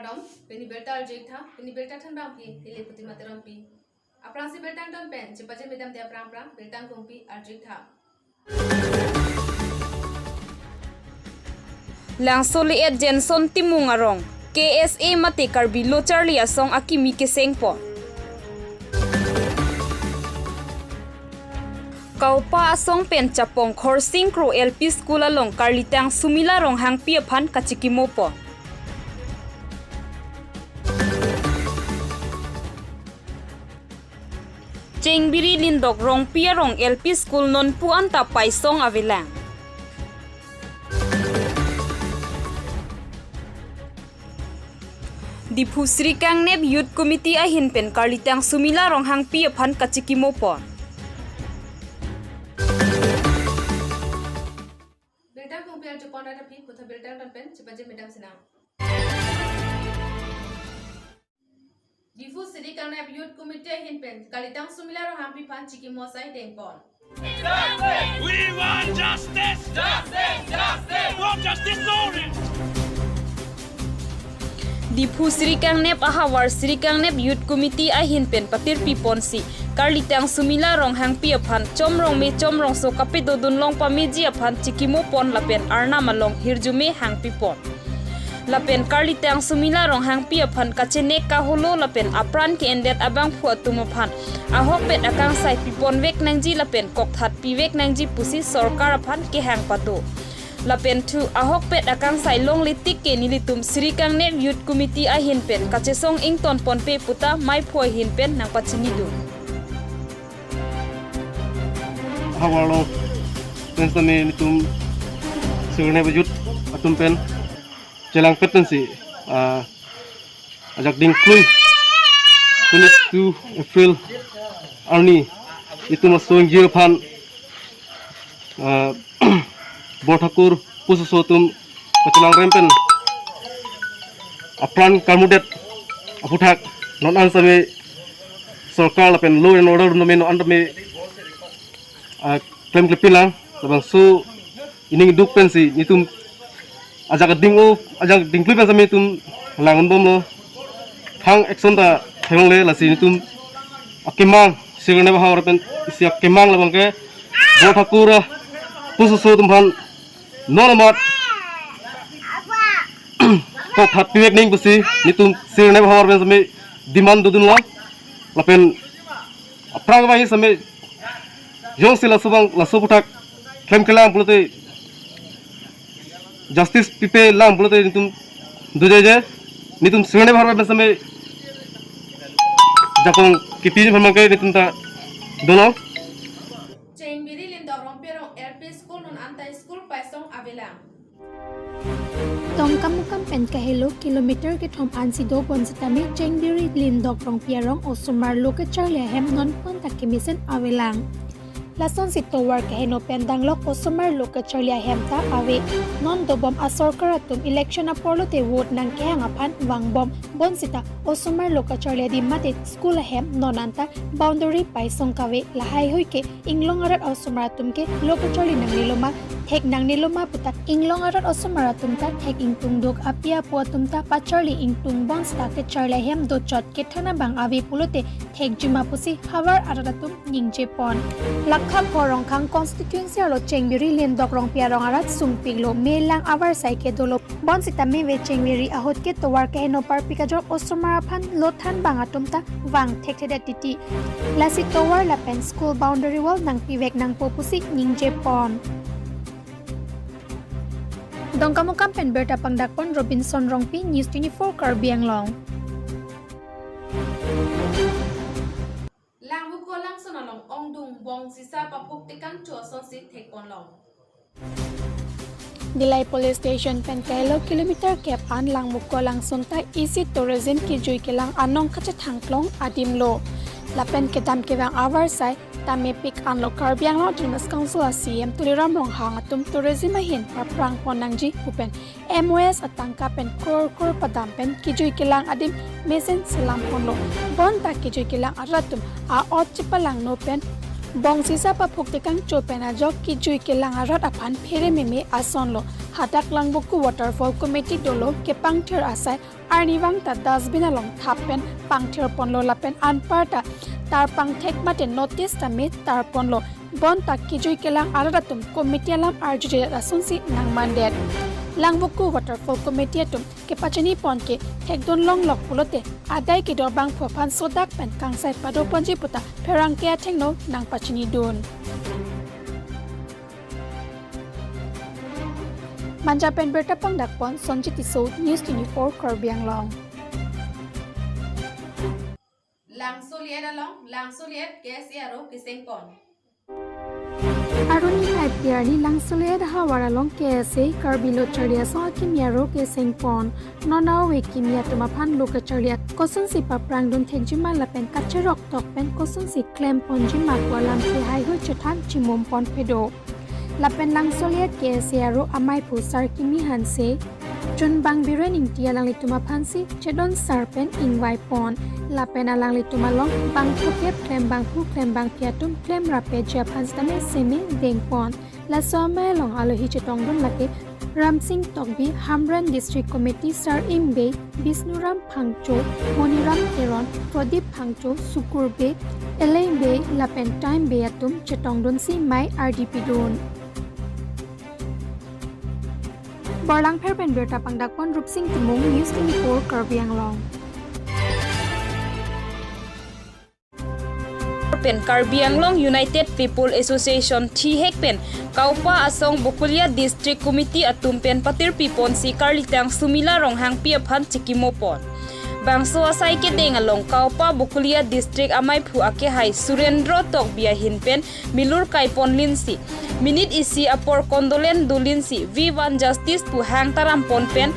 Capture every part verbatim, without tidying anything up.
Ram, pini birta arju-ik tha, pini birta thanbangpi, neli Putima Terangpi. Aphrangsi birta angton pen, chepajirmedamde aphrang aphrang, birta angkungpi arju-ik tha. Langso le-et Jenson Timung arong, K S A mate Karbi Lo Charli Asong akimi kesengpon. Kaupa asong pen Chapong Khorsing Kro L P School along Karlitang Sumila Ronghangpi aphan kachikimopon. Chengbiri Lindok Rongpi arong L P School nonpu anta paisong avelang. Diphu Sri Kangnep Youth Committee ahin pen Karlitang Sumila Ronghangpi aphan kachikimopon. Birta angkungpi arjupon radapi, puthot birta angton pen chepajirmedam sinang. Diphu Sri Kangnep Youth Committee ahin pen Karlitang Sumila Ronghangpi aphan chikimo asai dengpon. We want justice! Justice! Justice! No justice, no rest! Diphu Sri Kangnep ahavar Sri Kangnep Youth Committee ahin pen patirpiponsi Karlitang Sumila Ronghangpi aphan chomrong me chomrongso kapedodun long pameji aphan chikimopon lapen arnam along hirjume hangpipon. Lapen Karlitang Sumila Ronghangpi aphan kachenek kaholo lapen apran ke-endet abangphu atum aphan ahokpet akangsai pipon vek nangji lapen kokthat pivek nangji pusi sorkar aphan kehang pado. Lapen thu ahokpet akangsai longle tik ke nelitum Sri Kangnep Youth Committee ahin pen kachesong ingtonponpe puta maiphu ahin pen nangpachinidun. Havarlo pen sami nelitum Sri Kangnep Youth atum pen chelangpet pensi, ah, ajak dingklui twenty-two April arni itum asong jir aphan, ah, Borthakur pusoso atum kachelang rem pen apran karmudet aphuthak non an sami sorkar lapen law and order nome non an sami, ah, klemklepi lang, labangso ining duk pensi nelitum ajak ding-o, ajak dingklui pen sami nelitum langdunbomlo. Thang action ta theklongle lasi nelitum akemang Sri Kangnep ahavar pen isi akemang labang ke Borthakur pusoso atum aphan non amat kokthat pivek nang pusi nelitum Sri Kangnep ahavar pen sami demand dodunlo. Lapen aphrang abang sami jongsi laso abang laso aphuthak klemklelang pulote, justice pipelang pulote nelitum dojeje, nelitum Sri Kangnep ahavar pen sami jakong kipi ni phamang ke nelitum ta dono. Chengbiri Lindok Rongpi arong L P School non anta school paisong avelang. Dongkamukam pen kahelo kilometer kethom ansi dobom sitame Chengbiri Lindok Rongpi arong osomar lo kacharli ahem nonpu anta kemesen avelang. Lasonsi tovar kaheno pen danglok osomar lo kacharli ahem ta ave. Non dobom asorkar atum election apor lote vote nangkehang aphan vangbom. Bonsita osomar lo kacharli adim mate school ahem non anta boundary paisong kave, lahaihui ke inglong arat osomar atum ke lo kacharli nangnelo ma, thek nangnelo ma puta inglong arat osomar atum ta thek ingtungduk, api apo atum ta pacharli ingtung, bonsita kacharli ahem dochot kethan abang ave pulote thekjima pusi havar arat atum ningjepon. Lakha Korongkhang constituency arlo Chengbiri Lindok Rongpi arong arat sungpiklo, melang avarsai ke dolo. Bonsita meve Chengbiri ahut ke tovar kaheno parpik ajok osomar aphan lo thanbang atum ta vang thekthedet titi. Lasi tovar lapen school boundary wall nangpivek nangpo pusi ningjepon. Dongkamukam pen birta pangdakpon Robinson Rongpi, News twenty-four Karbi Anglong. Langvoku Langson along ongdung bong sisa paphuk tekangcho asonsi thekponlong. Dillai Police Station pen kahelo kilometer kep an Langvoku Langson ta isi tourism kejui kelang anong kachethangklong adimlo. Lapen kedam kevang avarsai tamepik anlo Karbi Anglong Autonomous Council a C E M Tuliram Ronghang atum tourism ahin parprangpon nangji pu pen M O S atangka pen kror kror padam pen kejui kelang adim mesen selamponlo. Bonta kejui kelang arat atum a-ot chepalangno pen Bongsisa paphuk tekangcho pen ajok kejui kelang arat aphan phere meme asonlo. Hadak Langvoku Waterfall Committee dolo kepangthir asai arnivang ta dustbin along thap pen pangthir ponlo lapen anparta tar pangthek mate notice ta me tar ponlo. Bonta kejui kelang arat atum committee alam arjujedet asonsi nangmandet. Langvoku Waterfall Committee atum kepachini pon ke thekdun longlok pulote adai kedo abangphu aphan sodak pen kangsai pado ponji puta pherangke athengno nangpachinidun. Manja pen birta pangdak pon Sonjit Tisso, News twenty-four Karbi Anglong. Langsoliet along, Langsoliet K S A aro keseng pon. Arni hai piarni Langsoliet havar along K S A Karbi Lo Charli Asong akimi aro keseng pon. Non ave kimi atum aphan lo kacharli kosonsi paprangdun thekjima lapen kacherok tok pen kosonsi klem ponjima pu alam ke haihui chethan chimum ponpe do. Lapen Langsoliet K S A aro amaiphu Sar Kimi Hanse, Chunbang Biren Ingti alanglitum aphansi chedon sar pen ingvai pon. Lapen alanglitum along bangphu kep klem bangphu klem bangphi atum klem rapji aphan sitame seme deng pon. Laso amei along alohi chetongdun lake Ramsing Tokbi, Hamren District Committee Sar Im Bey, Bisnuram Phangcho, Moniram Teron, Pradip Phangcho, Sukur Bey, Elei Bey lapen Time Bey atum chetongdunsi mei ardi pidun. Borlangpher pen birta pangdak pon Rupsing Timung, News twenty-four Karbi Anglong. Pen Karbi Anglong United People Association thihek pen Kaupa Asong Bokulia District Committee atum pen patirpi ponsi karlitang Sumila Ronghangpi aphan chikimo pon. Bangso asai kedeng along Kaupa Bokulia District amaiphu akehai Surendro Tokbi ahin pen milur kai pon linsi, minute isi apor condolence do linsi, we want justice pu hang taram pon pen,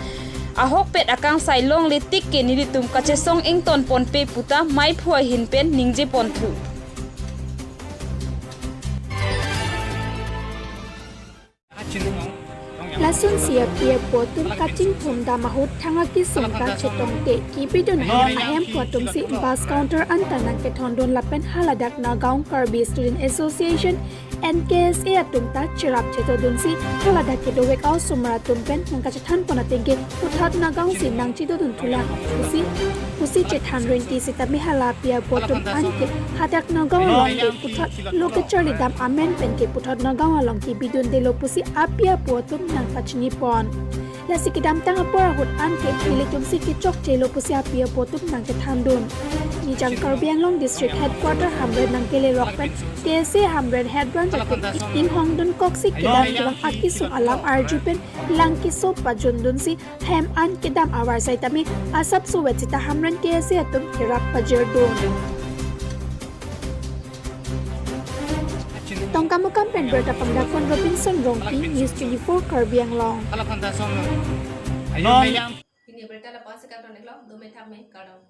ahokpet akangsai longle tik ke nelitum kachesong ington ponpe puta maiphu ahin pen ningje ponthu. Lasonsi api apo atum kachingthum dam ahut thang akesung ta chetongte kebidun ahem ahemphu atumsi bus counter anta nangkethondun lapen haladak Nagaon Karbi Student Association N K S A atum ta cherap chetodunsi haladak kedovek a-osomar atum pen nangkachethan pon atengke puthot Nagaon si nangchedodun thulang pusi, pusi chethan renti sitame hala api apo atum anke hadak Nagaon along ke puthot lo kacharli dam amen pen ke puthot Nagaon along kebidundelo pusi api apo atum nangpachini pon. Lasi kedamtang apor ahut anke nelitumsi kechokchelo pusi api apo atum nangkethandun. Nijang Karbi Anglong District Headquarter Hamren nangkelerok pen K S A Hamren Head Branch atum inghongdun koksi kedam kevang akesung alam arju pen lang keso pajundunsi hem an kedam avarsai tame asap suwet sita Hamren K S A atum kerap pajirdun. Tongkamukam pen birta pangdak pon Robinson Rongpi, News twenty-four Karbi Anglong. Pini birta lapu-an si kardom iklo, dome thak me, kardom.